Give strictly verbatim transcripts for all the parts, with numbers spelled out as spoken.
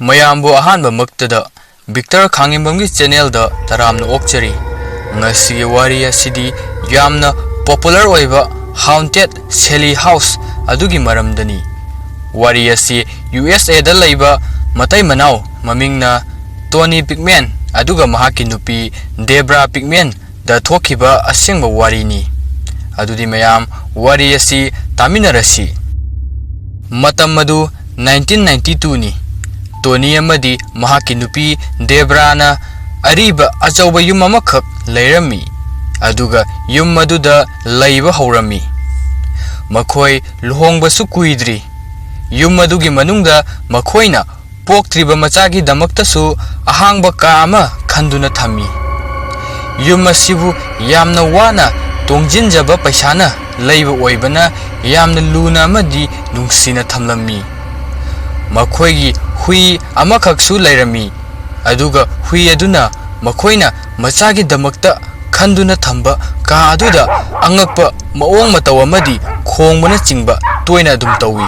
ꯃꯌꯥꯝꯕꯨ ꯑꯍꯥꯟꯕꯃꯛꯇꯗ ꯕꯤꯛꯇꯔ ꯈꯥꯡꯉꯦꯝꯕꯝꯒꯤ ꯆꯦꯅꯦꯜꯗ ꯇꯔꯥꯝꯅ ꯑꯣꯛꯆꯔꯤ꯫ ꯉꯁꯤꯒꯤ ꯋꯥꯔꯤ ꯑꯁꯤꯗꯤ ꯌꯥꯝꯅ ꯄꯣꯄꯨꯂꯔ ꯑꯣꯏꯕ ꯍꯥꯎꯟꯇꯦꯠ ꯁꯦꯂꯤ ꯍꯥꯎꯁ ꯑꯗꯨꯒꯤ ꯃꯔꯝꯗꯅꯤ꯫ ꯋꯥꯔꯤ ꯑꯁꯤ ꯌꯨ ꯑꯦꯁ ꯑꯦꯗ ꯂꯩꯕ ꯃꯇꯩ ꯃꯅꯥꯎ ꯃꯃꯤꯡꯅ ꯇꯣꯅꯤ ꯄꯤꯛꯃꯦꯟ ꯑꯗꯨꯒ ꯃꯍꯥꯛꯀꯤ ꯅꯨꯄꯤ ꯗꯦꯕ꯭ꯔꯥ ꯄꯤꯛꯃꯦꯟꯗ ꯊꯣꯛꯈꯤꯕ ꯑꯁꯦꯡꯕ ꯋꯥꯔꯤꯅꯤ꯫ ꯑꯗꯨꯗꯤ ꯃꯌꯥꯝ ꯋꯥꯔꯤ ꯑꯁꯤ ꯇꯥꯃꯤꯟꯅꯔꯁꯤ꯫ ꯃꯇꯝ ꯑꯗꯨ ꯅꯥꯏꯟꯇꯤꯟ ꯅꯥꯏꯟꯇꯤ ꯇꯨꯅꯤ꯫ ꯇꯣꯅꯤ ꯑꯃꯗꯤ ꯃꯍꯥꯛꯀꯤ ꯅꯨꯄꯤ ꯗꯦꯕ꯭ꯔꯥꯅ ꯑꯔꯤꯕ ꯑꯆꯧꯕ ꯌꯨꯝ ꯑꯃꯈꯛ ꯂꯩꯔꯝꯃꯤ, ꯑꯗꯨꯒ ꯌꯨꯝ ꯑꯗꯨꯗ ꯂꯩꯕ ꯍꯧꯔꯝꯃꯤ꯫ ꯃꯈꯣꯏ ꯂꯨꯍꯣꯡꯕꯁꯨ ꯀꯨꯏꯗ꯭ꯔꯤ꯫ ꯌꯨꯝ ꯑꯗꯨꯒꯤ ꯃꯅꯨꯡꯗ ꯃꯈꯣꯏꯅ ꯄꯣꯛꯇ꯭ꯔꯤꯕ ꯃꯆꯥꯒꯤꯗꯃꯛꯇꯁꯨ ꯑꯍꯥꯡꯕ ꯀꯥ ꯑꯃ ꯈꯟꯗꯨꯅ ꯊꯝꯃꯤ꯫ ꯌꯨꯝ ꯑꯁꯤꯕꯨ ꯌꯥꯝꯅ ꯋꯥꯅ ꯇꯣꯡꯖꯤꯟꯖꯕ ꯄꯩꯁꯥꯅ ꯂꯩꯕ ꯑꯣꯏꯕꯅ ꯌꯥꯝꯅ ꯂꯨꯅ ꯑꯃꯗꯤ ꯅꯨꯡꯁꯤꯅ ꯊꯝꯂꯝꯃꯤ꯫ ꯃꯈꯣꯏꯒꯤ ꯍꯨꯏ ꯑꯃꯈꯛꯁꯨ ꯂꯩꯔꯝꯃꯤ, ꯑꯗꯨꯒ ꯍꯨꯏ ꯑꯗꯨꯅ ꯃꯈꯣꯏꯅ ꯃꯆꯥꯒꯤꯗꯃꯛꯇ ꯈꯟꯗꯨꯅ ꯊꯝꯕ ꯀꯥ ꯑꯗꯨꯗ ꯑꯉꯛꯄ ꯃꯑꯣꯡ ꯃꯇꯧ ꯑꯃꯗꯤ ꯈꯣꯡꯕꯅꯆꯤꯡꯕ ꯇꯣꯏꯅ ꯑꯗꯨꯝ ꯇꯧꯏ꯫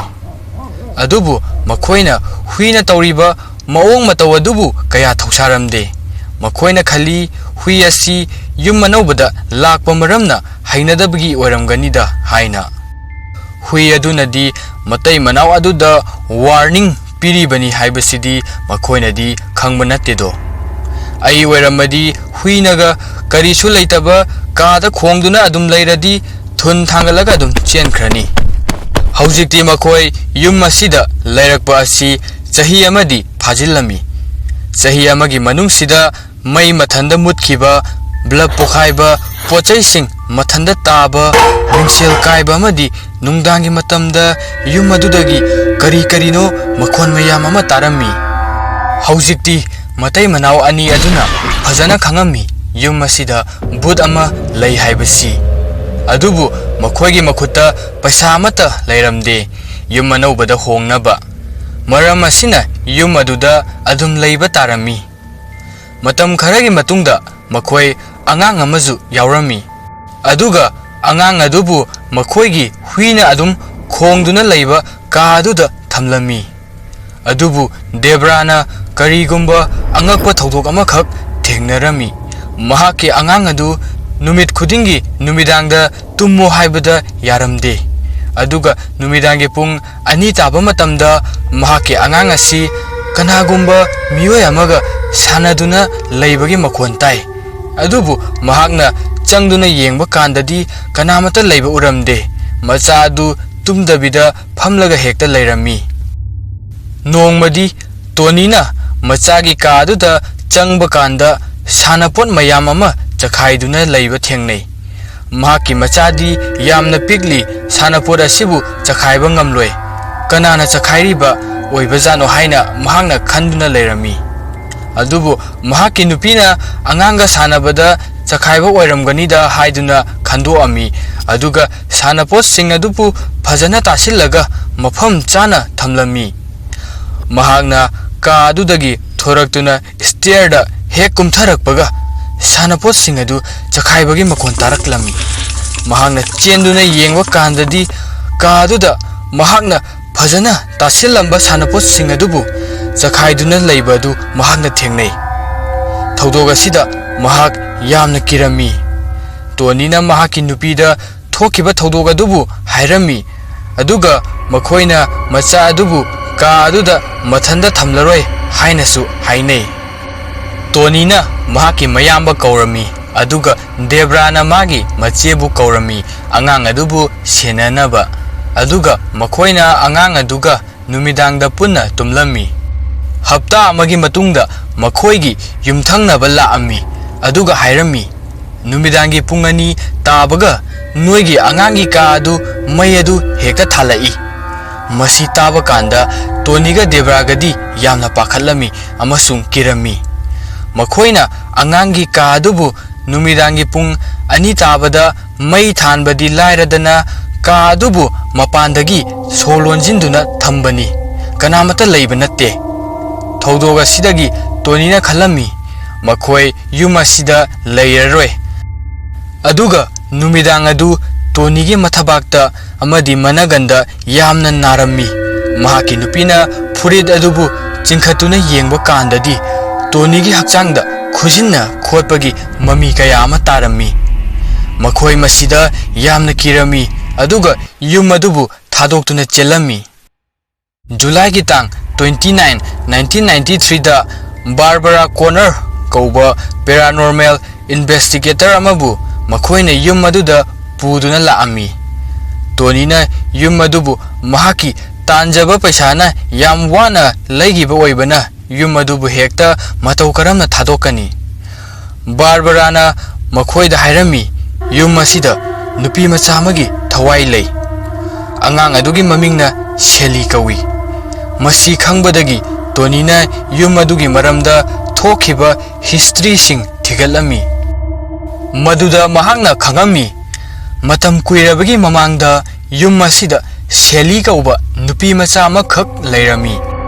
ꯑꯗꯨꯕꯨ ꯃꯈꯣꯏꯅ ꯍꯨꯏꯅ ꯇꯧꯔꯤꯕ ꯃꯑꯣꯡ ꯃꯇꯧ ꯑꯗꯨꯕꯨ ꯀꯌꯥ ꯊꯧꯁꯥꯔꯝꯗꯦ꯫ ꯃꯈꯣꯏꯅ ꯈꯜꯂꯤ, ꯍꯨꯏ ꯑꯁꯤ ꯌꯨꯝ ꯑꯅꯧꯕꯗ ꯂꯥꯛꯄ ꯃꯔꯝꯅ ꯍꯩꯅꯗꯕꯒꯤ ꯑꯣꯏꯔꯝꯒꯅꯤꯗ ꯍꯥꯏꯅ꯫ ꯍꯨꯏ ꯑꯗꯨꯅꯗꯤ ꯃꯇꯩ ꯃꯅꯥꯎ ꯑꯗꯨꯗ ꯋꯥꯔꯅꯤꯡ ꯄꯤꯔꯤꯕꯅꯤ ꯍꯥꯏꯕꯁꯤꯗꯤ ꯃꯈꯣꯏꯅꯗꯤ ꯈꯪꯕ ꯅꯠꯇꯦꯗꯣ꯫ ꯑꯩ ꯑꯣꯏꯔꯝꯃꯗꯤ ꯍꯨꯏꯅꯒ ꯀꯔꯤꯁꯨ ꯂꯩꯇꯕ ꯀꯥꯗ ꯈꯣꯡꯗꯨꯅ ꯑꯗꯨꯝ ꯂꯩꯔꯗꯤ ꯊꯨꯟ ꯊꯥꯡꯒꯠꯂꯒ ꯑꯗꯨꯝ ꯆꯦꯟꯈ꯭ꯔꯅꯤ꯫ ꯍꯧꯖꯤꯛꯇꯤ ꯃꯈꯣꯏ ꯌꯨꯝ ꯑꯁꯤꯗ ꯂꯩꯔꯛꯄ ꯑꯁꯤ ꯆꯍꯤ ꯑꯃꯗꯤ ꯐꯥꯖꯤꯜꯂꯝꯃꯤ꯫ ꯆꯍꯤ ꯑꯃꯒꯤ ꯃꯅꯨꯡꯁꯤꯗ ꯃꯩ ꯃꯊꯟꯗ ꯃꯨꯠꯈꯤꯕ, ꯕ꯭ꯂꯕ ꯄꯣꯈꯥꯏꯕ, ꯄꯣꯠꯆꯩꯁꯤꯡ ꯃꯊꯟꯗ ꯇꯥꯕ, ꯃꯤꯡꯁꯦꯜ ꯀꯥꯏꯕ ꯑꯃꯗꯤ ꯅꯨꯡꯗꯥꯡꯒꯤ ꯃꯇꯝꯗ ꯌꯨꯝ ꯑꯗꯨꯗꯒꯤ ꯀꯔꯤ ꯀꯔꯤꯅꯣ ꯃꯈꯣꯟ ꯃꯌꯥꯝ ꯑꯃ ꯇꯥꯔꯝꯃꯤ꯫ ꯍꯧꯖꯤꯛꯇꯤ ꯃꯇꯩ ꯃꯅꯥꯎ ꯑꯅꯤ ꯑꯗꯨꯅ ꯐꯖꯅ ꯈꯪꯉꯝꯃꯤ ꯌꯨꯝ ꯑꯁꯤꯗ ꯚꯨꯠ ꯑꯃ ꯂꯩ ꯍꯥꯏꯕꯁꯤ꯫ ꯑꯗꯨꯕꯨ ꯃꯈꯣꯏꯒꯤ ꯃꯈꯨꯠꯇ ꯄꯩꯁꯥ ꯑꯃꯠꯇ ꯂꯩꯔꯝꯗꯦ ꯌꯨꯝ ꯑꯅꯧꯕꯗ ꯍꯣꯡꯅꯕ꯫ ꯃꯔꯝ ꯑꯁꯤꯅ ꯌꯨꯝ ꯑꯗꯨꯗ ꯑꯗꯨꯝ ꯂꯩꯕ ꯇꯥꯔꯝꯃꯤ꯫ ꯃꯇꯝ ꯈꯔꯒꯤ ꯃꯇꯨꯡꯗ ꯃꯈꯣꯏ ꯑꯉꯥꯡ ꯑꯃꯁꯨ ꯌꯥꯎꯔꯝꯃꯤ꯫ ꯑꯗꯨꯒ ꯑꯉꯥꯡ ꯑꯗꯨꯕꯨ ꯃꯈꯣꯏꯒꯤ ꯍꯨꯏꯅ ꯑꯗꯨꯝ ꯈꯣꯡꯗꯨꯅ ꯂꯩꯕ ꯀꯥ ꯑꯗꯨꯗ ꯊꯝꯂꯝꯃꯤ꯫ ꯑꯗꯨꯕꯨ ꯗꯦꯕ꯭ꯔꯥꯅ ꯀꯔꯤꯒꯨꯝꯕ ꯑꯉꯛꯄ ꯊꯧꯗꯣꯛ ꯑꯃꯈꯛ ꯊꯦꯡꯅꯔꯝꯃꯤ꯫ ꯃꯍꯥꯛꯀꯤ ꯑꯉꯥꯡ ꯑꯗꯨ ꯅꯨꯃꯤꯠ ꯈꯨꯗꯤꯡꯒꯤ ꯅꯨꯃꯤꯗꯥꯡꯗ ꯇꯨꯝꯃꯨ ꯍꯥꯏꯕꯗ ꯌꯥꯔꯝꯗꯦ꯫ ꯑꯗꯨꯒ ꯅꯨꯃꯤꯗꯥꯡꯒꯤ ꯄꯨꯡ ꯑꯅꯤ ꯇꯥꯕ ꯃꯇꯝꯗ ꯃꯍꯥꯛꯀꯤ ꯑꯉꯥꯡ ꯑꯁꯤ ꯀꯅꯥꯒꯨꯝꯕ ꯃꯤꯑꯣꯏ ꯑꯃꯒ ꯁꯥꯟꯅꯗꯨꯅ ꯂꯩꯕꯒꯤ ꯃꯈꯣꯟ ꯇꯥꯏ꯫ ꯑꯗꯨꯕꯨ ꯃꯍꯥꯛꯅ ꯆꯪꯗꯨꯅ ꯌꯦꯡꯕ ꯀꯥꯟꯗꯗꯤ ꯀꯅꯥꯃꯠꯇ ꯂꯩꯕ ꯎꯔꯝꯗꯦ꯫ ꯃꯆꯥ ꯑꯗꯨ ꯇꯨꯝꯗꯕꯤꯗ ꯐꯝꯂꯒ ꯍꯦꯛꯇ ꯂꯩꯔꯝꯃꯤ꯫ ꯅꯣꯡꯃꯗꯤ ꯇꯣꯅꯤꯅ ꯃꯆꯥꯒꯤ ꯀꯥ ꯑꯗꯨꯗ ꯆꯪꯕ ꯀꯥꯟꯗ ꯁꯥꯟꯅꯄꯣꯠ ꯃꯌꯥꯝ ꯑꯃ ꯆꯈꯥꯏꯗꯨꯅ ꯂꯩꯕ ꯊꯦꯡꯅꯩ꯫ ꯃꯍꯥꯛꯀꯤ ꯃꯆꯥꯗꯤ ꯌꯥꯝꯅ ꯄꯤꯛꯂꯤ, ꯁꯥꯟꯅꯄꯣꯠ ꯑꯁꯤꯕꯨ ꯆꯈꯥꯏꯕ ꯉꯝꯂꯣꯏ꯫ ꯀꯅꯥꯅ ꯆꯈꯥꯏꯔꯤꯕ ꯑꯣꯏꯕꯖꯥꯠꯅꯣ ꯍꯥꯏꯅ ꯃꯍꯥꯛꯅ ꯈꯟꯗꯨꯅ ꯂꯩꯔꯝꯃꯤ꯫ ꯑꯗꯨꯕꯨ ꯃꯍꯥꯛꯀꯤ ꯅꯨꯄꯤꯅ ꯑꯉꯥꯡꯒ ꯁꯥꯟꯅꯕꯗ ꯆꯈꯥꯏꯕ ꯑꯣꯏꯔꯝꯒꯅꯤꯗ ꯍꯥꯏꯗꯨꯅ ꯈꯟꯗꯣꯛꯑꯝꯃꯤ꯫ ꯑꯗꯨꯒ ꯁꯥꯟꯅꯄꯣꯠꯁꯤꯡ ꯑꯗꯨꯕꯨ ꯐꯖꯅ ꯇꯥꯁꯤꯜꯂꯒ ꯃꯐꯝ ꯆꯥꯅ ꯊꯝꯂꯝꯃꯤ꯫ ꯃꯍꯥꯛꯅ ꯀꯥ ꯑꯗꯨꯗꯒꯤ ꯊꯣꯔꯛꯇꯨꯅ ꯁ꯭ꯇꯦꯌꯔꯗ ꯍꯦꯛ ꯀꯨꯝꯊꯔꯛꯄꯒ ꯁꯥꯟꯅꯄꯣꯠꯁꯤꯡ ꯑꯗꯨ ꯆꯈꯥꯏꯕꯒꯤ ꯃꯈꯣꯟ ꯇꯥꯔꯛꯂꯝꯃꯤ꯫ ꯃꯍꯥꯛꯅ ꯆꯦꯟꯗꯨꯅ ꯌꯦꯡꯕ ꯀꯥꯟꯗꯗꯤ ꯀꯥ ꯑꯗꯨꯗ ꯃꯍꯥꯛꯅ ꯐꯖꯅ ꯇꯥꯁꯤꯜꯂꯝꯕ ꯁꯥꯟꯅꯄꯣꯠꯁꯤꯡ ꯑꯗꯨꯕꯨ ꯆꯈꯥꯏꯗꯨꯅ ꯂꯩꯕ ꯑꯗꯨ ꯃꯍꯥꯛꯅ ꯊꯦꯡꯅꯩ꯫ ꯊꯧꯗꯣꯛ ꯑꯁꯤꯗ ꯃꯍꯥꯛ ꯌꯥꯝꯅ ꯀꯤꯔꯝꯃꯤ꯫ ꯇꯣꯅꯤꯅ ꯃꯍꯥꯛꯀꯤ ꯅꯨꯄꯤꯗ ꯊꯣꯛꯈꯤꯕ ꯊꯧꯗꯣꯛ ꯑꯗꯨꯕꯨ ꯍꯥꯏꯔꯝꯃꯤ꯫ ꯑꯗꯨꯒ ꯃꯈꯣꯏꯅ ꯃꯆꯥ ꯑꯗꯨꯕꯨ ꯀꯥ ꯑꯗꯨꯗ ꯃꯊꯟꯇ ꯊꯝꯂꯔꯣꯏ ꯍꯥꯏꯅꯁꯨ ꯍꯥꯏꯅꯩ꯫ ꯇꯣꯅꯤꯅ ꯃꯍꯥꯛꯀꯤ ꯃꯌꯥꯝꯕ ꯀꯧꯔꯝꯃꯤ, ꯑꯗꯨꯒ ꯗꯦꯕ꯭ꯔꯥꯅ ꯃꯥꯒꯤ ꯃꯆꯦꯕꯨ ꯀꯧꯔꯝꯃꯤ, ꯑꯉꯥꯡ ꯑꯗꯨꯕꯨ ꯁꯦꯟꯅꯅꯕ꯫ ꯑꯗꯨꯒ ꯃꯈꯣꯏꯅ ꯑꯉꯥꯡ ꯑꯗꯨꯒ ꯅꯨꯃꯤꯗꯥꯡꯗ ꯄꯨꯟꯅ ꯇꯨꯝꯂꯝꯃꯤ꯫ ꯍꯞꯇꯥ ꯑꯃꯒꯤ ꯃꯇꯨꯡꯗ ꯃꯈꯣꯏꯒꯤ ꯌꯨꯝꯊꯪꯅꯕ ꯂꯥꯛꯑꯝꯃꯤ, ꯑꯗꯨꯒ ꯍꯥꯏꯔꯝꯃꯤ, "ꯅꯨꯃꯤꯗꯥꯡꯒꯤ ꯄꯨꯡ ꯑꯅꯤ ꯇꯥꯕꯒ ꯅꯣꯏꯒꯤ ꯑꯉꯥꯡꯒꯤ ꯀꯥ ꯑꯗꯨ ꯃꯩ ꯑꯗꯨ ꯍꯦꯛꯇ ꯊꯥꯜꯂꯛꯏ꯫" ꯃꯁꯤ ꯇꯥꯕ ꯀꯥꯟꯗ ꯇꯣꯅꯤꯒ ꯗꯦꯕ꯭ꯔꯥꯒꯗꯤ ꯌꯥꯝꯅ ꯄꯥꯈꯠꯂꯝꯃꯤ ꯑꯃꯁꯨꯡ ꯀꯤꯔꯝꯃꯤ꯫ ꯃꯈꯣꯏꯅ ꯑꯉꯥꯡꯒꯤ ꯀꯥ ꯑꯗꯨꯕꯨ ꯅꯨꯃꯤꯗꯥꯡꯒꯤ ꯄꯨꯡ ꯑꯅꯤ ꯇꯥꯕꯗ ꯃꯩ ꯊꯥꯟꯕꯗꯤ ꯂꯥꯏꯔꯗꯅ ꯀꯥ ꯑꯗꯨꯕꯨ ꯃꯄꯥꯟꯗꯒꯤ ꯁꯣ ꯂꯣꯟꯁꯤꯟꯗꯨꯅ ꯊꯝꯕꯅꯤ꯫ ꯀꯅꯥꯃꯠꯇ ꯂꯩꯕ ꯅꯠꯇꯦ꯫ ꯊꯧꯗꯣꯛ ꯑꯁꯤꯗꯒꯤ ꯇꯣꯅꯤꯅ ꯈꯜꯂꯝꯃꯤ, ꯃꯈꯣꯏ ꯌꯨꯝ ꯑꯁꯤꯗ ꯂꯩꯔꯔꯣꯏ꯫ ꯑꯗꯨꯒ ꯅꯨꯃꯤꯗꯥꯡ ꯑꯗꯨ ꯇꯣꯅꯤꯒꯤ ꯃꯊꯕꯥꯛꯇ ꯑꯃꯗꯤ ꯃꯅꯒꯟꯗ ꯌꯥꯝꯅ ꯅꯥꯔꯝꯃꯤ꯫ ꯃꯍꯥꯛꯀꯤ ꯅꯨꯄꯤꯅ ꯐꯨꯔꯤꯠ ꯑꯗꯨꯕꯨ ꯆꯤꯡꯈꯠꯇꯨꯅ ꯌꯦꯡꯕ ꯀꯥꯟꯗꯗꯤ ꯇꯣꯅꯤꯒꯤ ꯍꯛꯆꯥꯡꯗ ꯈꯨꯖꯤꯟꯅ ꯈꯣꯠꯄꯒꯤ ꯃꯃꯤ ꯀꯌꯥ ꯑꯃ ꯇꯥꯔꯝꯃꯤ꯫ ꯃꯈꯣꯏ ꯃꯁꯤꯗ ꯌꯥꯝꯅ ꯀꯤꯔꯝꯃꯤ, ꯑꯗꯨꯒ ꯌꯨꯝ ꯑꯗꯨꯕꯨ ꯊꯥꯗꯣꯛꯇꯨꯅ ꯆꯦꯜꯂꯝꯃꯤ꯫ ꯖꯨꯂꯥꯏꯒꯤ ꯇꯥꯡ twenty nine, nineteen ninety three ꯗ ꯕꯥꯔꯕꯔꯥ ꯀꯣꯅꯔ ꯀꯧꯕ paranormal investigator ꯑꯃꯕꯨ ꯃꯈꯣꯏꯅ ꯌꯨꯝ ꯑꯗꯨꯗ ꯄꯨꯗꯨꯅ ꯂꯥꯛꯑꯝꯃꯤ꯫ ꯇꯣꯅꯤꯅ ꯌꯨꯝ ꯑꯗꯨꯕꯨ ꯃꯍꯥꯛꯀꯤ ꯇꯥꯟꯖꯕ ꯄꯩꯁꯥꯅ ꯌꯥꯝ ꯋꯥꯅ ꯂꯩꯈꯤꯕ ꯑꯣꯏꯕꯅ ꯌꯨꯝ ꯑꯗꯨꯕꯨ ꯍꯦꯛꯇ ꯃꯇꯧ ꯀꯔꯝꯅ ꯊꯥꯗꯣꯛꯀꯅꯤ? ꯕꯥꯔꯕꯔꯥꯅ ꯃꯈꯣꯏꯗ ꯍꯥꯏꯔꯝꯃꯤ, "ꯌꯨꯝ ꯑꯁꯤꯗ ꯅꯨꯄꯤ ꯃꯆꯥ ꯑꯃꯒꯤ ꯊꯋꯥꯏ ꯂꯩ꯫ ꯑꯉꯥꯡ ꯑꯗꯨꯒꯤ ꯃꯃꯤꯡꯅ ꯁꯦꯂꯤ ꯀꯧꯏ꯫" ꯃꯁꯤ ꯈꯪꯕꯗꯒꯤ ꯇꯣꯅꯤꯅ ꯌꯨꯝ ꯑꯗꯨꯒꯤ ꯃꯔꯝꯗ ꯊꯣꯛꯈꯤꯕ historyꯁꯤꯡ ꯊꯤꯒꯠꯂꯝꯃꯤ꯫ ꯃꯗꯨꯗ ꯃꯍꯥꯛꯅ ꯈꯪꯉꯝꯃꯤ, ꯃꯇꯝ ꯀꯨꯏꯔꯕꯒꯤ ꯃꯃꯥꯡꯗ ꯌꯨꯝ ꯑꯁꯤꯗ ꯁꯦꯂꯤ ꯀꯧꯕ ꯅꯨꯄꯤ ꯃꯆꯥ ꯑꯃꯈꯛ ꯂꯩꯔꯝꯃꯤ,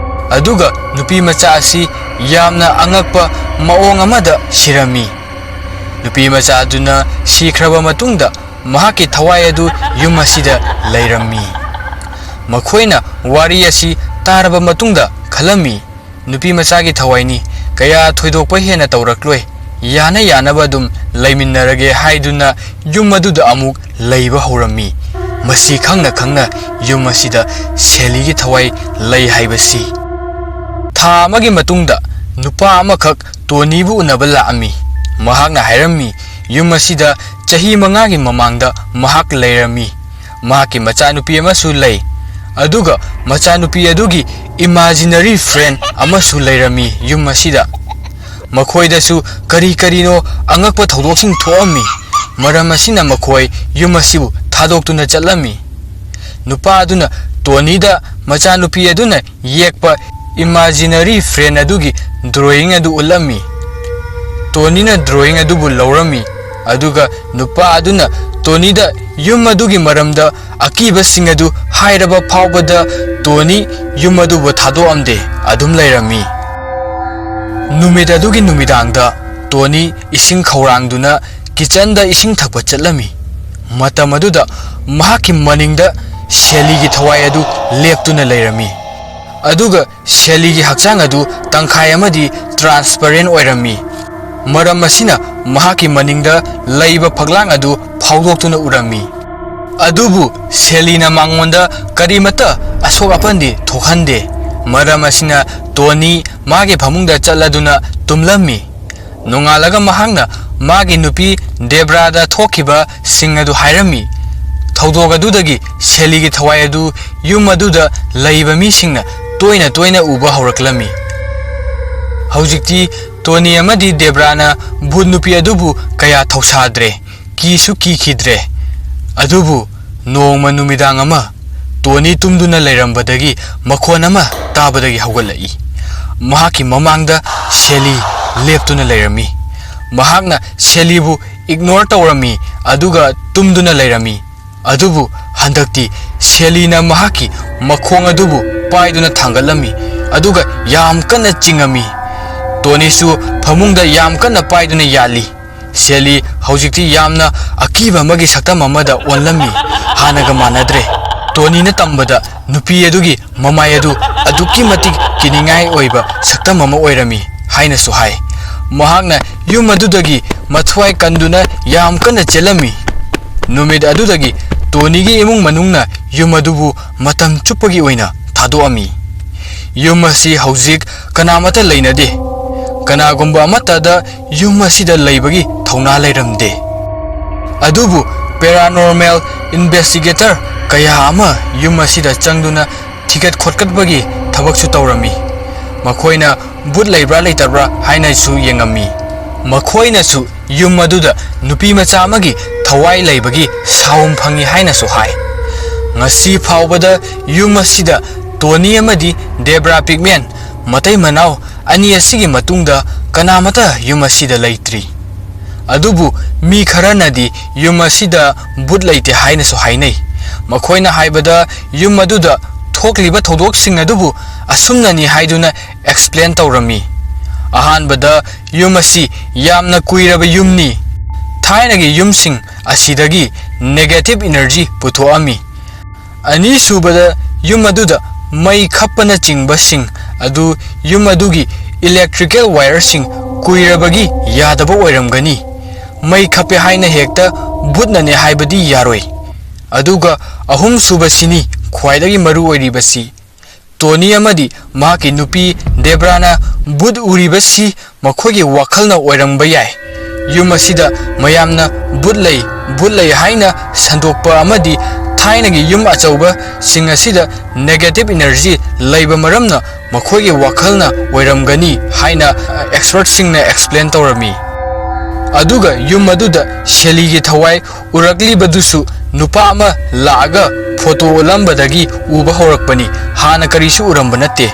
ꯑꯗꯨꯒ ꯅꯨꯄꯤ ꯃꯆꯥ ꯑꯁꯤ ꯌꯥꯝꯅ ꯑꯉꯛꯄ ꯃꯑꯣꯡ ꯑꯃꯗ ꯁꯤꯔꯝꯃꯤ꯫ ꯅꯨꯄꯤ ꯃꯆꯥ ꯑꯗꯨꯅ ꯁꯤꯈ꯭ꯔꯕ ꯃꯇꯨꯡꯗ ꯃꯍꯥꯛꯀꯤ ꯊꯋꯥꯏ ꯑꯗꯨ ꯌꯨꯝ ꯑꯁꯤꯗ ꯂꯩꯔꯝꯃꯤ꯫ ꯃꯈꯣꯏꯅ ꯋꯥꯔꯤ ꯑꯁꯤ ꯇꯥꯔꯕ ꯃꯇꯨꯡꯗ ꯈꯜꯂꯝꯃꯤ, "ꯅꯨꯄꯤ ꯃꯆꯥꯒꯤ ꯊꯋꯥꯏꯅꯤ, ꯀꯌꯥ ꯊꯣꯏꯗꯣꯛꯄ ꯍꯦꯟꯅ ꯇꯧꯔꯛꯂꯣꯏ, ꯌꯥꯅ ꯌꯥꯅꯕ ꯑꯗꯨꯝ ꯂꯩꯃꯤꯟꯅꯔꯒꯦ" ꯍꯥꯏꯗꯨꯅ ꯌꯨꯝ ꯑꯗꯨꯗ ꯑꯃꯨꯛ ꯂꯩꯕ ꯍꯧꯔꯝꯃꯤ꯫ ꯃꯁꯤ ꯈꯪꯅ ꯈꯪꯅ ꯌꯨꯝ ꯑꯁꯤꯗ ꯁꯦꯂꯤꯒꯤ ꯊꯋꯥꯏ ꯂꯩ ꯍꯥꯏꯕꯁꯤ꯫ ꯊꯥ ꯑꯃꯒꯤ ꯃꯇꯨꯡꯗ ꯅꯨꯄꯥ ꯑꯃꯈꯛ ꯇꯣꯅꯤꯕꯨ ꯎꯅꯕ ꯂꯥꯛꯑꯝꯃꯤ꯫ ꯃꯍꯥꯛꯅ ꯍꯥꯏꯔꯝꯃꯤ, ꯌꯨꯝ ꯑꯁꯤꯗ ꯆꯍꯤ ꯃꯉꯥꯒꯤ ꯃꯃꯥꯡꯗ ꯃꯍꯥꯛ ꯂꯩꯔꯝꯃꯤ꯫ ꯃꯍꯥꯛꯀꯤ ꯃꯆꯥꯅꯨꯄꯤ ꯑꯃꯁꯨ ꯂꯩ, ꯑꯗꯨꯒ ꯃꯆꯥꯅꯨꯄꯤ ꯑꯗꯨꯒꯤ imaginary friend ꯑꯃꯁꯨ ꯂꯩꯔꯝꯃꯤ ꯌꯨꯝ ꯑꯁꯤꯗ꯫ ꯃꯈꯣꯏꯗꯁꯨ ꯀꯔꯤ ꯀꯔꯤꯅꯣ ꯑꯉꯛꯄ ꯊꯧꯗꯣꯛꯁꯤꯡ ꯊꯣꯛꯑꯝꯃꯤ꯫ ꯃꯔꯝ ꯑꯁꯤꯅ ꯃꯈꯣꯏ ꯌꯨꯝ ꯑꯁꯤꯕꯨ ꯊꯥꯗꯣꯛꯇꯨꯅ ꯆꯠꯂꯝꯃꯤ꯫ ꯅꯨꯄꯥ ꯑꯗꯨꯅ ꯇꯣꯅꯤꯗ ꯃꯆꯥꯅꯨꯄꯤ ꯑꯗꯨꯅ ꯌꯦꯛꯄ imaginary friend ꯑꯗꯨꯒꯤ drawing ꯑꯗꯨ ꯎꯠꯂꯝꯃꯤ꯫ ꯇꯣꯅꯤꯅ drawing ꯑꯗꯨꯕꯨ ꯂꯧꯔꯝꯃꯤ, ꯑꯗꯨꯒ ꯅꯨꯄꯥ ꯑꯗꯨꯅ ꯇꯣꯅꯤꯗ ꯌꯨꯝ ꯑꯗꯨꯒꯤ ꯃꯔꯝꯗ ꯑꯀꯤꯕꯁꯤꯡ ꯑꯗꯨ ꯍꯥꯏꯔꯕ ꯐꯥꯎꯕꯗ ꯇꯣꯅꯤ ꯌꯨꯝ ꯑꯗꯨꯕꯨ ꯊꯥꯗꯣꯛꯑꯝꯗꯦ, ꯑꯗꯨꯝ ꯂꯩꯔꯝꯃꯤ꯫ ꯅꯨꯃꯤꯠ ꯑꯗꯨꯒꯤ ꯅꯨꯃꯤꯗꯥꯡꯗ ꯇꯣꯅꯤ ꯏꯁꯤꯡ ꯈꯧꯔꯥꯡꯗꯨꯅ kitchenꯗ ꯏꯁꯤꯡ ꯊꯛꯄ ꯆꯠꯂꯝꯃꯤ꯫ ꯃꯇꯝ ꯑꯗꯨꯗ ꯃꯍꯥꯛꯀꯤ ꯃꯅꯤꯡꯗ ꯁꯦꯂꯤꯒꯤ ꯊꯋꯥꯏ ꯑꯗꯨ ꯂꯦꯞꯇꯨꯅ ꯂꯩꯔꯝꯃꯤ꯫ ꯑꯗꯨꯒ ꯁꯦꯂꯤꯒꯤ ꯍꯛꯆꯥꯡ ꯑꯗꯨ ꯇꯪꯈꯥꯏ ꯑꯃꯗꯤ transparent ꯑꯣꯏꯔꯝꯃꯤ꯫ ꯃꯔꯝ ꯑꯁꯤꯅ ꯃꯍꯥꯛꯀꯤ ꯃꯅꯤꯡꯗ ꯂꯩꯕ ꯐꯛꯂꯥꯡ ꯑꯗꯨ ꯐꯥꯎꯗꯣꯛꯇꯨꯅ ꯎꯔꯝꯃꯤ꯫ ꯑꯗꯨꯕꯨ ꯁꯦꯂꯤꯅ ꯃꯉꯣꯟꯗ ꯀꯔꯤꯃꯠꯇ ꯑꯁꯣꯛ ꯑꯄꯟꯗꯤ ꯊꯣꯛꯍꯟꯗꯦ꯫ ꯃꯔꯝ ꯑꯁꯤꯅ ꯇꯣꯅꯤ ꯃꯥꯒꯤ ꯐꯃꯨꯡꯗ ꯆꯠꯂꯗꯨꯅ ꯇꯨꯝꯂꯝꯃꯤ꯫ ꯅꯣꯡꯉꯥꯜꯂꯒ ꯃꯍꯥꯛꯅ ꯃꯥꯒꯤ ꯅꯨꯄꯤ ꯗꯦꯕ꯭ꯔꯥꯗ ꯊꯣꯛꯈꯤꯕꯁꯤꯡ ꯑꯗꯨ ꯍꯥꯏꯔꯝꯃꯤ꯫ ꯊꯧꯗꯣꯛ ꯑꯗꯨꯗꯒꯤ ꯁꯦꯂꯤꯒꯤ ꯊꯋꯥꯏ ꯑꯗꯨ ꯌꯨꯝ ꯑꯗꯨꯗ ꯂꯩꯕ ꯃꯤꯁꯤꯡꯅ ꯇꯣꯏꯅ ꯇꯣꯏꯅ ꯎꯕ ꯍꯧꯔꯛꯂꯝꯃꯤ꯫ ꯍꯧꯖꯤꯛꯇꯤ ꯇꯣꯅꯤ ꯑꯃꯗꯤ ꯗꯦꯕ꯭ꯔꯥꯅ ꯚꯨꯠ ꯅꯨꯄꯤ ꯑꯗꯨꯕꯨ ꯀꯌꯥ ꯊꯧꯁꯥꯗ꯭ꯔꯦ, ꯀꯤꯁꯨ ꯀꯤꯈꯤꯗ꯭ꯔꯦ꯫ ꯑꯗꯨꯕꯨ ꯅꯣꯡꯃ ꯅꯨꯃꯤꯗꯥꯡ ꯑꯃ ꯇꯣꯅꯤ ꯇꯨꯝꯗꯨꯅ ꯂꯩꯔꯝꯕꯗꯒꯤ ꯃꯈꯣꯟ ꯑꯃ ꯇꯥꯕꯗꯒꯤ ꯍꯧꯒꯠꯂꯛꯏ꯫ ꯃꯍꯥꯛꯀꯤ ꯃꯃꯥꯡꯗ ꯁꯦꯂꯤ ꯂꯦꯞꯇꯨꯅ ꯂꯩꯔꯝꯃꯤ꯫ ꯃꯍꯥꯛꯅ ꯁꯦꯂꯤꯕꯨ ignore ꯇꯧꯔꯝꯃꯤ, ꯑꯗꯨꯒ ꯇꯨꯝꯗꯨꯅ ꯂꯩꯔꯝꯃꯤ꯫ ꯑꯗꯨꯕꯨ ꯍꯟꯗꯛꯇꯤ ꯁꯦꯂꯤꯅ ꯃꯍꯥꯛꯀꯤ ꯃꯈꯣꯡ ꯑꯗꯨꯕꯨ ꯄꯥꯏꯗꯨꯅ ꯊꯥꯡꯒꯠꯂꯝꯃꯤ, ꯑꯗꯨꯒ ꯌꯥꯝ ꯀꯟꯅ ꯆꯤꯡꯉꯝꯃꯤ꯫ ꯇꯣꯅꯤꯁꯨ ꯐꯃꯨꯡꯗ ꯌꯥꯝ ꯀꯟꯅ ꯄꯥꯏꯗꯨꯅ ꯌꯥꯜꯂꯤ꯫ ꯁꯦꯂꯤ ꯍꯧꯖꯤꯛꯇꯤ ꯌꯥꯝꯅ ꯑꯀꯤꯕ ꯑꯃꯒꯤ ꯁꯛꯇꯝ ꯑꯃꯗ ꯑꯣꯜꯂꯝꯃꯤ꯫ ꯍꯥꯟꯅꯒ ꯃꯥꯟꯅꯗ꯭ꯔꯦ꯫ ꯇꯣꯅꯤꯅ ꯇꯝꯕꯗ ꯅꯨꯄꯤ ꯑꯗꯨꯒꯤ ꯃꯃꯥꯏ ꯑꯗꯨ ꯑꯗꯨꯛꯀꯤ ꯃꯇꯤꯛ ꯀꯤꯅꯤꯡꯉꯥꯏ ꯑꯣꯏꯕ ꯁꯛꯇꯝ ꯑꯃ ꯑꯣꯏꯔꯝꯃꯤ ꯍꯥꯏꯅꯁꯨ ꯍꯥꯏ꯫ ꯃꯍꯥꯛꯅ ꯌꯨꯝ ꯑꯗꯨꯗꯒꯤ ꯃꯊ꯭ꯋꯥꯏ ꯀꯟꯗꯨꯅ ꯌꯥꯝ ꯀꯟꯅ ꯆꯦꯜꯂꯝꯃꯤ꯫ ꯅꯨꯃꯤꯠ ꯑꯗꯨꯗꯒꯤ ꯇꯣꯅꯤꯒꯤ ꯏꯃꯨꯡ ꯃꯅꯨꯡꯅ ꯌꯨꯝ ꯑꯗꯨꯕꯨ ꯃꯇꯝ ꯆꯨꯞꯄꯒꯤ ꯑꯣꯏꯅ ꯊꯥꯗꯣꯛꯑꯝꯃꯤ꯫ ꯌꯨꯝ ꯑꯁꯤ ꯍꯧꯖꯤꯛ ꯀꯅꯥꯃꯠꯇ ꯂꯩꯅꯗꯦ꯫ ꯀꯅꯥꯒꯨꯝꯕ ꯑꯃꯠꯇꯗ ꯌꯨꯝ ꯑꯁꯤꯗ ꯂꯩꯕꯒꯤ ꯊꯧꯅꯥ ꯂꯩꯔꯝꯗꯦ꯫ ꯑꯗꯨꯕꯨ paranormal investigator ꯀꯌꯥ ꯑꯃ ꯌꯨꯝ ꯑꯁꯤꯗ ꯆꯪꯗꯨꯅ ꯊꯤꯒꯠ ꯈꯣꯠꯀꯠꯄꯒꯤ ꯊꯕꯛꯁꯨ ꯇꯧꯔꯝꯃꯤ꯫ ꯃꯈꯣꯏꯅ ꯚꯨꯠ ꯂꯩꯕ꯭ꯔꯥ ꯂꯩꯇꯕ꯭ꯔꯥ ꯍꯥꯏꯅꯁꯨ ꯌꯦꯡꯉꯝꯃꯤ꯫ ꯃꯈꯣꯏꯅꯁꯨ ꯌꯨꯝ ꯑꯗꯨꯗ ꯅꯨꯄꯤ ꯃꯆꯥ ꯑꯃꯒꯤ ꯊꯋꯥꯏ ꯂꯩꯕꯒꯤ ꯁꯥꯎꯝ ꯐꯪꯉꯤ ꯍꯥꯏꯅꯁꯨ ꯍꯥꯏ꯫ ꯉꯁꯤ ꯐꯥꯎꯕꯗ ꯌꯨꯝ ꯑꯁꯤꯗ ꯇꯣꯅꯤ ꯑꯃꯗꯤ ꯗꯦꯕ꯭ꯔꯥ ꯄꯤꯛꯃꯦꯟ, ꯃꯇꯩ ꯃꯅꯥꯎ ꯑꯅꯤ ꯑꯁꯤꯒꯤ ꯃꯇꯨꯡꯗ ꯀꯅꯥꯃꯠꯇ ꯌꯨꯝ ꯑꯁꯤꯗ ꯂꯩꯇ꯭ꯔꯤ꯫ ꯑꯗꯨꯕꯨ ꯃꯤ ꯈꯔꯅꯗꯤ ꯌꯨꯝ ꯑꯁꯤꯗ ꯚꯨꯠ ꯂꯩꯇꯦ ꯍꯥꯏꯅꯁꯨ ꯍꯥꯏꯅꯩ꯫ ꯃꯈꯣꯏꯅ ꯍꯥꯏꯕꯗ ꯌꯨꯝ ꯑꯗꯨꯗ ꯊꯣꯛꯂꯤꯕ ꯊꯧꯗꯣꯛꯁꯤꯡ ꯑꯗꯨꯕꯨ ꯑꯁꯨꯝꯅꯅꯤ ꯍꯥꯏꯗꯨꯅ explain ꯇꯧꯔꯝꯃꯤ꯫ ꯑꯍꯥꯟꯕꯗ ꯌꯨꯝ ꯑꯁꯤ ꯌꯥꯝꯅ ꯀꯨꯏꯔꯕ ꯌꯨꯝꯅꯤ꯫ ꯊꯥꯏꯅꯒꯤ ꯌꯨꯝꯁꯤꯡ ꯑꯁꯤꯗꯒꯤ negative energy ꯄꯨꯊꯣꯛꯑꯝꯃꯤ꯫ ꯑꯅꯤꯁꯨꯕꯗ, ꯌꯨꯝ ꯑꯗꯨꯗ ꯃꯩ ꯈꯞꯄꯅꯆꯤꯡꯕꯁꯤꯡ ꯑꯗꯨ ꯌꯨꯝ ꯑꯗꯨꯒꯤ electrical wireꯁꯤꯡ ꯀꯨꯏꯔꯕꯒꯤ ꯌꯥꯗꯕ ꯑꯣꯏꯔꯝꯒꯅꯤ꯫ ꯃꯩ ꯈꯞꯄꯦ ꯍꯥꯏꯅ ꯍꯦꯛꯇ ꯚꯨꯠꯅꯅꯦ ꯍꯥꯏꯕꯗꯤ ꯌꯥꯔꯣꯏ꯫ ꯑꯗꯨꯒ ꯑꯍꯨꯝꯁꯨꯕꯁꯤꯅꯤ ꯈ꯭ꯋꯥꯏꯗꯒꯤ ꯃꯔꯨ ꯑꯣꯏꯔꯤꯕꯁꯤ꯫ ꯇꯣꯅꯤ ꯑꯃꯗꯤ ꯃꯍꯥꯛꯀꯤ ꯅꯨꯄꯤ ꯗꯦꯕ꯭ꯔꯥꯅ ꯚꯨꯠ ꯎꯔꯤꯕꯁꯤ ꯃꯈꯣꯏꯒꯤ ꯋꯥꯈꯜꯅ ꯑꯣꯏꯔꯝꯕ ꯌꯥꯏ꯫ ꯌꯨꯝ ꯑꯁꯤꯗ ꯃꯌꯥꯝꯅ ꯚꯨꯠ ꯂꯩ, ꯚꯨꯠ ꯂꯩ ꯍꯥꯏꯅ ꯁꯟꯗꯣꯛꯄ ꯑꯃꯗꯤ ꯊꯥꯏꯅꯒꯤ ꯌꯨꯝ ꯑꯆꯧꯕꯁꯤꯡ ꯑꯁꯤꯗ negative energy ꯂꯩꯕ ꯃꯔꯝꯅ ꯃꯈꯣꯏꯒꯤ ꯋꯥꯈꯜꯅ ꯑꯣꯏꯔꯝꯒꯅꯤ ꯍꯥꯏꯅ expertꯁꯤꯡꯅ explain ꯇꯧꯔꯝꯃꯤ꯫ ꯑꯗꯨꯒ ꯌꯨꯝ ꯑꯗꯨꯗ ꯁꯦꯂꯤꯒꯤ ꯊꯋꯥꯏ ꯎꯔꯛꯂꯤꯕꯗꯨꯁꯨ ꯅꯨꯄꯥ ꯑꯃ ꯂꯥꯛꯑꯒ ꯐꯣꯇꯣ ꯎꯠꯂꯝꯕꯗꯒꯤ ꯎꯕ ꯍꯧꯔꯛꯄꯅꯤ, ꯍꯥꯟꯅ ꯀꯔꯤꯁꯨ ꯎꯔꯝꯕ ꯅꯠꯇꯦ꯫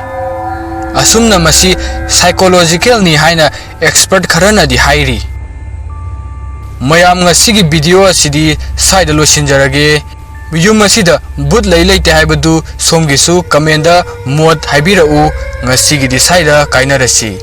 ꯑꯁꯨꯝꯅ ꯃꯁꯤ psychologicalꯅꯤ ꯍꯥꯏꯅ expert ꯈꯔꯅꯗꯤ ꯍꯥꯏꯔꯤ꯫ ꯃꯌꯥꯝ, ꯉꯁꯤꯒꯤ video ꯑꯁꯤꯗꯤ ꯁ꯭ꯋꯥꯏꯗ ꯂꯣꯏꯁꯤꯟꯖꯔꯒꯦ꯫ ꯌꯨꯝ ꯑꯁꯤꯗ ꯚꯨꯠ ꯂꯩ ꯂꯩꯇꯦ ꯍꯥꯏꯕꯗꯨ ꯁꯣꯝꯒꯤꯁꯨ commentꯗ ꯃꯣꯠ ꯍꯥꯏꯕꯤꯔꯛꯎ꯫ ꯉꯁꯤꯒꯤꯗꯤ ꯁ꯭ꯋꯥꯏꯗ ꯀꯥꯏꯅꯔꯁꯤ꯫